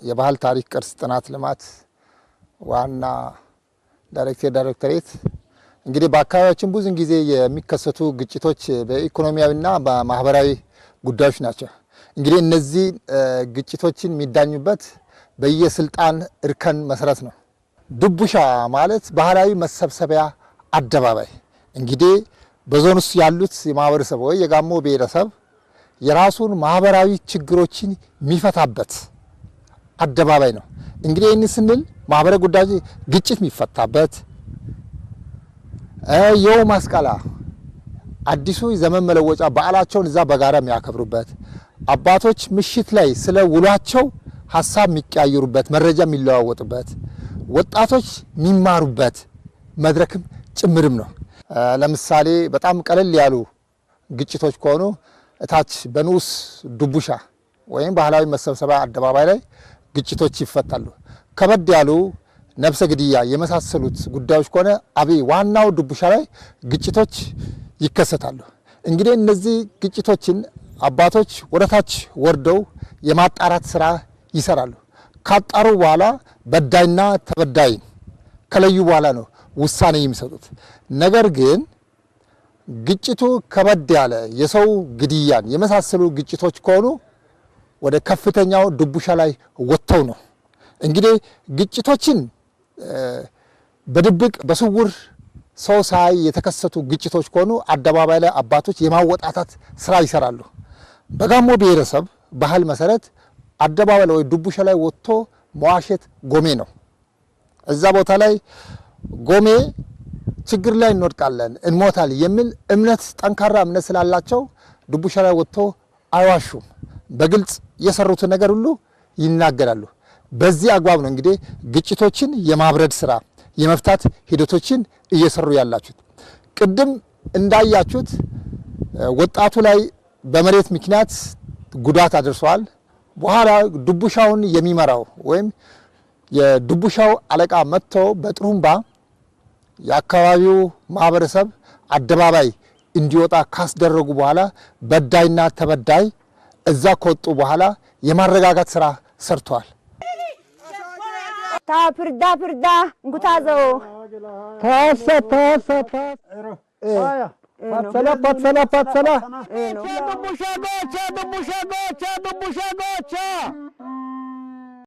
የባህል ታሪክ ቅርስ ጥናት ልማት ዋና ዳይሬክቶሬት እንግዲህ በአካባቢያችን ብዙን ጊዜ የሚከሰቱ ግጭቶች በኢኮኖሚያዊና በማህበራዊ ጉዳዮች ናቸው። እንግዲህ እነዚህ ግጭቶችን የሚዳኙበት በየስልጣን እርከን መሰረት ነው። ዱቡሻ ማለት ባህላዊ መሰብሰቢያ አደባባይ፣ እንግዲህ በዞን ውስጥ ያሉት የማህበረሰብ ወይ የጋሞ ብሔረሰብ የራሱን ማህበራዊ ችግሮችን የሚፈታበት አደባባይ ነው። እንግዲህ ይህን ስንል ማህበራዊ ጉዳዮች ግጭት የሚፈታበት፣ የው ማስቀላ አዲሱ ዘመን መለወጫ በዓላቸውን እዛ በጋራ የሚያከብሩበት፣ አባቶች ምሽት ላይ ስለ ውሏቸው ሀሳብ የሚቀያየሩበት፣ መረጃ የሚለዋወጡበት፣ ወጣቶች የሚማሩበት መድረክም ጭምርም ነው። ለምሳሌ በጣም ቀለል ያሉ ግጭቶች ከሆኑ እታች በንዑስ ዱቡሻ ወይም ባህላዊ መሰብሰቢያ አደባባይ ላይ ግጭቶች ይፈታሉ። ከበድ ያሉ ነፍሰ ግድያ የመሳሰሉት ጉዳዮች ከሆነ አብይ ዋናው ዱቡሻ ላይ ግጭቶች ይከሰታሉ። እንግዲህ እነዚህ ግጭቶችን አባቶች ወደታች ወርደው የማጣራት ስራ ይሰራሉ። ካጣሩ በኋላ በዳይና ተበዳይ ከለዩ በኋላ ነው ውሳኔ የሚሰጡት። ነገር ግን ግጭቱ ከበድ ያለ የሰው ግድያን የመሳሰሉ ግጭቶች ከሆኑ ወደ ከፍተኛው ዱቡሻ ላይ ወጥተው ነው። እንግዲህ ግጭቶችን በድብቅ በስውር ሰው ሳይ የተከሰቱ ግጭቶች ከሆኑ አደባባይ ላይ አባቶች የማወጣታት ስራ ይሰራሉ። በጋሞ ብሔረሰብ ባህል መሰረት አደባባይ ላይ ወይ ዱቡሻ ላይ ወጥቶ መዋሸት ጎሜ ነው። እዛ ቦታ ላይ ጎሜ ችግር ላይ እንወድቃለን፣ እንሞታል የሚል እምነት፣ ጠንካራ እምነት ስላላቸው ዱቡሻ ላይ ወጥቶ አይዋሹም። በግልጽ የሰሩትን ነገር ሁሉ ይናገራሉ። በዚህ አግባብ ነው እንግዲህ ግጭቶችን የማብረድ ስራ የመፍታት ሂደቶችን እየሰሩ ያላችሁት። ቅድም እንዳያችሁት ወጣቱ ላይ በመሬት ምክንያት ጉዳት አድርሰዋል። በኋላ ዱቡሻውን የሚመራው ወይም የዱቡሻው አለቃ መጥቶ በጥሩምባ የአካባቢው ማህበረሰብ አደባባይ እንዲወጣ ካስደረጉ በኋላ በዳይና ተበዳይ እዛ ከወጡ በኋላ የማረጋጋት ስራ ሰርተዋል። ታ ፍርዳ ፍርዳ እንኩታዘው ታሰ ታሰ ፓትሰላ ፓትሰላ ፓትሰላ ዱቡሻ ጎቻ፣ ዱቡሻ ጎቻ፣ ዱቡሻ ጎቻ።